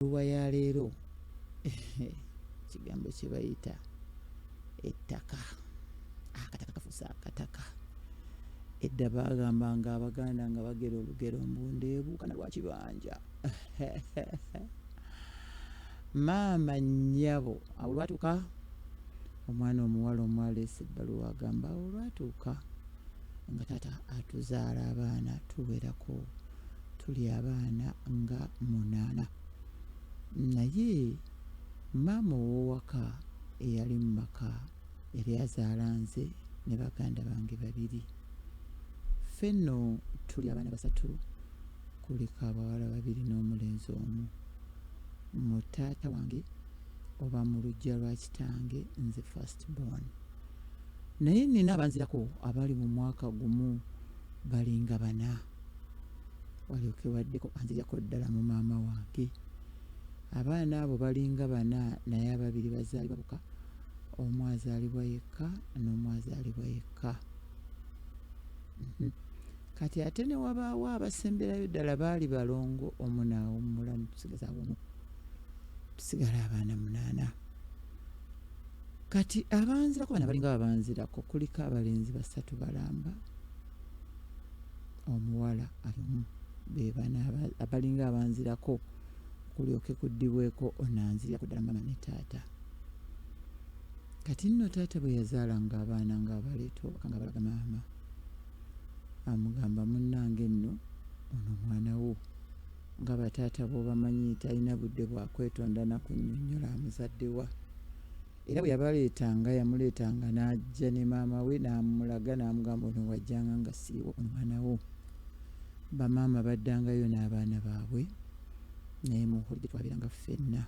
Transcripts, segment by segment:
Ebbaluwa ya leero kigambo kye bayita ettaka. Akataka kafuuse akataka. Edda baagambanga Abaganda nga bagera olugero mbu ndeebuuka na lwa kibanja. Maama nnyabo awo olwatuuka omwana omuwala omu aleese ebbaluwa agamba awo olwatuuka nga taata atuzaala abaana tuwerako Tuli abaana nga munaana naye maama ow'owaka eyali mu maka yali azaala nze ne baganda bange babiri. Ffe nno tuli abaana basatu, kuliko abawala babiri n'omulenzi omu. Mu taata wange oba mu luggya lwa kitange nze first born. Naye nnina abanzirako abali mu mwaka gumu balinga bana. Walyoke waddeko anzirako ddala mu maama wange. Abaana abo balinga bana naye ababiri bazaalibwa boka, omu azaalibwa yekka n'omu azaalibwa yekka. Mhm. Kati ate ne wabaawo abasemberayo ddala baali balongo omu n'awummula ne tusigazaawo omu. Tusigala abaana munaana. Kati abanzirako bano abalinga abanzirako kuliko abalenzi basatu balamba. Omuwala ali omu be bano abalinga abanzirako kulyoke kuddibweko ono anzirako ddala maama ne taata. Kati nno taata bwe yazaalanga abaana ng'abaleeta owaka nga balaga maama amugamba munnange nno ono mwana wo nga bataata bw'obamanyi talina budde bwa kwetonda na kunnyonnyola amuzadde wa. Era bwe yabaleetanga, yamuleetanga n'ajja ne maama we n'amulaga n'amugamba ono wajjanga nga siriiwo ono mwana wo. Bamaama baddangayo n'abaana baabwe naye mu holiday twabeeranga ffenna.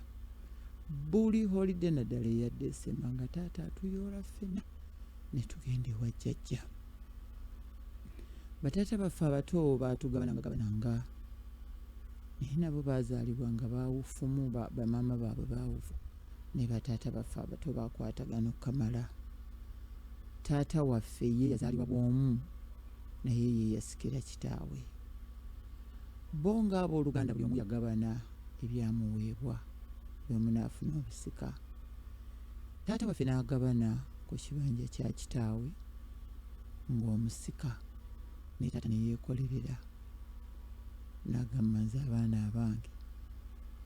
Buli holiday naddala eya December nga taata atuyoola ffenna ne tugenda ewa jjajja. Bataata baffe abato baatugabananga gabananga naye nabo baazaalibwa nga baawufumu bamaama baabwe baawufu. Ne bataata baffe abato baakwatagana okukamala. Taata waffe ye yazaalibwa bw'omu naye ye yasikira kitaawe. Bo ng'abooluganda buli omu yagabana ebyamuweebwa buli omu n'afuna obusika. Taata waffe n'agabana ku kibanja kya kitaawe ng'omusika naye taata ne yeekolerera n'agamba nze abaana abange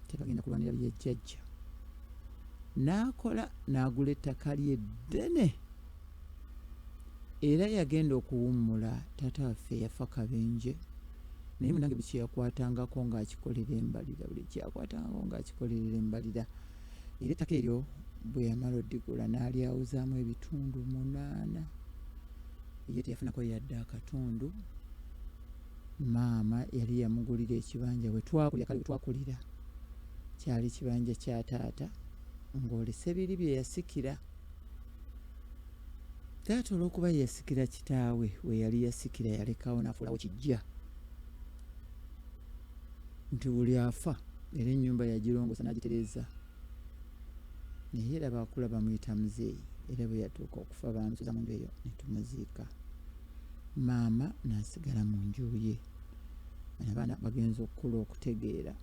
tebagenda kulwanira bya jjajja n'akola n'agula ettaka lye ddene era yagenda okuwummula taata waffe yafa kabenje naye munange buli kyeyakwatangako ng'akikolera embalira buli kyeyakwatangako ng'akikolerera embalira era ettaka eryo bwe yamala odigula n'alyawuzaamu ebitundu munaana ye teyafunako yadde akatundu Maama yali yamugulira ekibanja we twakulira kale we twakulira kyali kibanja kya taata ng'olese biri bye yasikira. Taata olw'okuba ye yasikira kitaawe we yali yasikira yalekawo n'afuulawo kiggya nti buli afa era ennyumba yagirongoosa n'agitereeza naye era baakula bamuyita muzeeyi era bwe yatuuka okufa baamusuza mu nju eyo ne tumuziika. Maama n'asigala mu nju ye. Bano abaana bagenze okukula okutegeera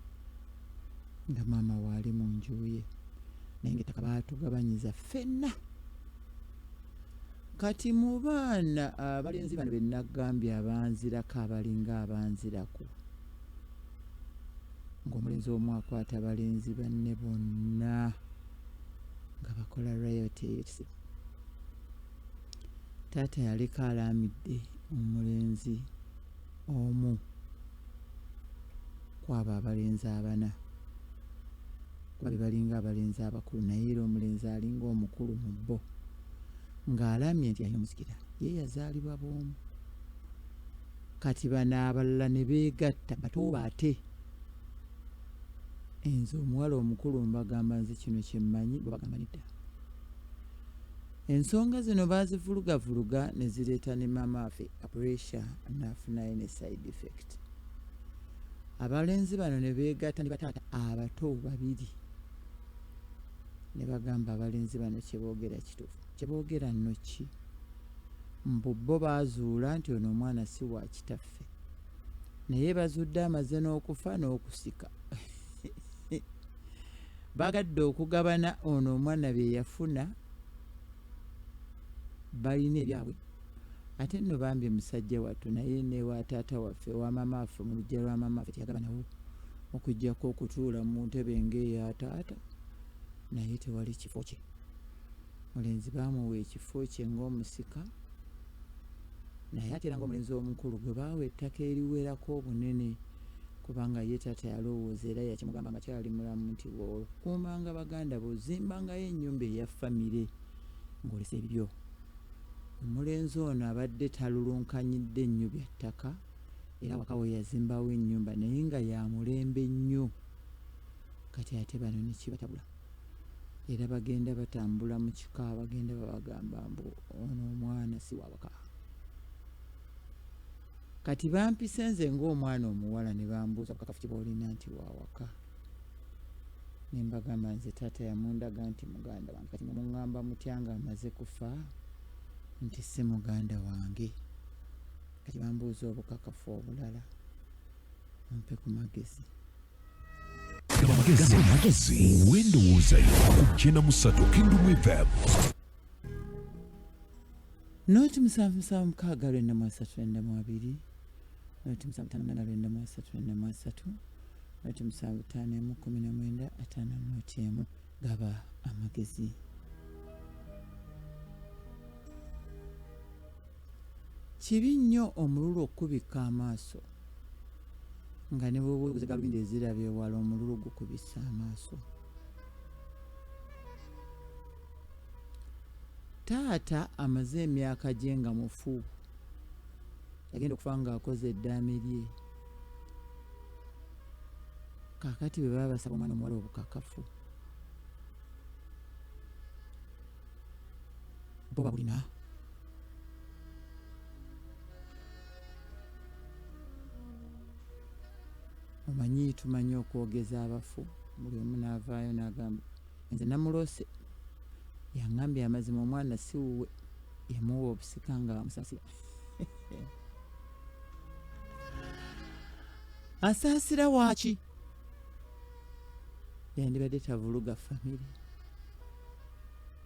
nga maama waali mu nju ye naye ng'ettaka baatugabanyiza ffenna. Kati mu baana abalenzi bano be nagambye abanzirako abalinga abanzirako ng'omulenzi omu akwata balenzi banne bonna nga bakola riot ey'ekisiru. Taata yaleka alaamidde omulenzi omu kwabo abalenzi abana kuba be balinga abalenzi abakulu naye era omulenzi alinga omukulu mu bo ng'alaamye nti alina omusikira ye yazaalibwa bw'omu kati bano abalala ne beegatta bato ate enze omuwala omukulu mbagamba nze kino kye mmanyi bo bagamba nedda. Ensonga zino baazivulugavuluga ne zireeta ne maama waffe pressure n'afunayo ne side effect. Abalenzi bano ne beegatta ne bataata abato babiri ne bagamba abalenzi bano kye boogera kituufu. Kye boogera nno ki? Mbu bo baazuula nti ono omwana si wa kitaffe naye bazudde amaze n'okufa n'okusika. Bagadde okugabana ono omwana bye yafuna, balina ebyabwe. Ate nno bambi musajja wattu naye ne wa taata waffe, wa maama waffe, mu luggya lwa maama waffe teyagabanawo okuggyako okutuula mu ntebe ng'eya taata, naye tewali kifo kye. Mulenzi baamuwa ekifo kye ng'omusika, naye ate era ng'omulenzi omukulu gwe baawa ettaka eriwerako obunene, kubanga ye taata yalowooza era yakimugamba nga kyali mulamu nti bw'okuumanga baganda bo ozimbangayo ennyumba eya famire ng'olesa ebibyo. Omulenzi ono abadde talulunkanyidde nnyo bya ttaka era awaka we yazimbawo ennyumba naye nga ya mulembe nnyo, kati ate bano ne kibatabula era bagenda batambula mu kika bagenda babagamba mbu ono omwana si wa waka. Kati bampise nze ng'omwana omuwala ne bambuuza bukakafu ki bw'olina nti wa waka, ne mbagamba nze taata yamundaga nti muganda wange, kati mwe muŋŋamba mutya ng'amaze kufa nti si muganda wange? Kati bambuuza obukakafu obulala, mumpe ku magezi. Amagezi w'endowooza yo ku 93 Kingdom FM. 0 7 7 6 9 3 9 2 0 7 5 8 9 3 9 3 0 7 5 1 19 5 0 1. Gaba amagezi. Kibi nnyo omululu okukubikka amaaso nga ne bw'oba oguze galubindi eziraba ewala, omululu gukubissa amaaso. Taata amaze emyaka gye nga mufu, yagenda okufa ng'akoze eddaame lye. Kaakati bwe baba basaba omwana omuwala obukakafu bo babulina. Omanyi tumanyi okwogeza abafu, buli omu n'avaayo n'agamba nze namuloose yangambye amazima omwana si wuwe, yamuwa obusika nga amusasira. Asaasira waaki? Yandibadde tavuluga famire.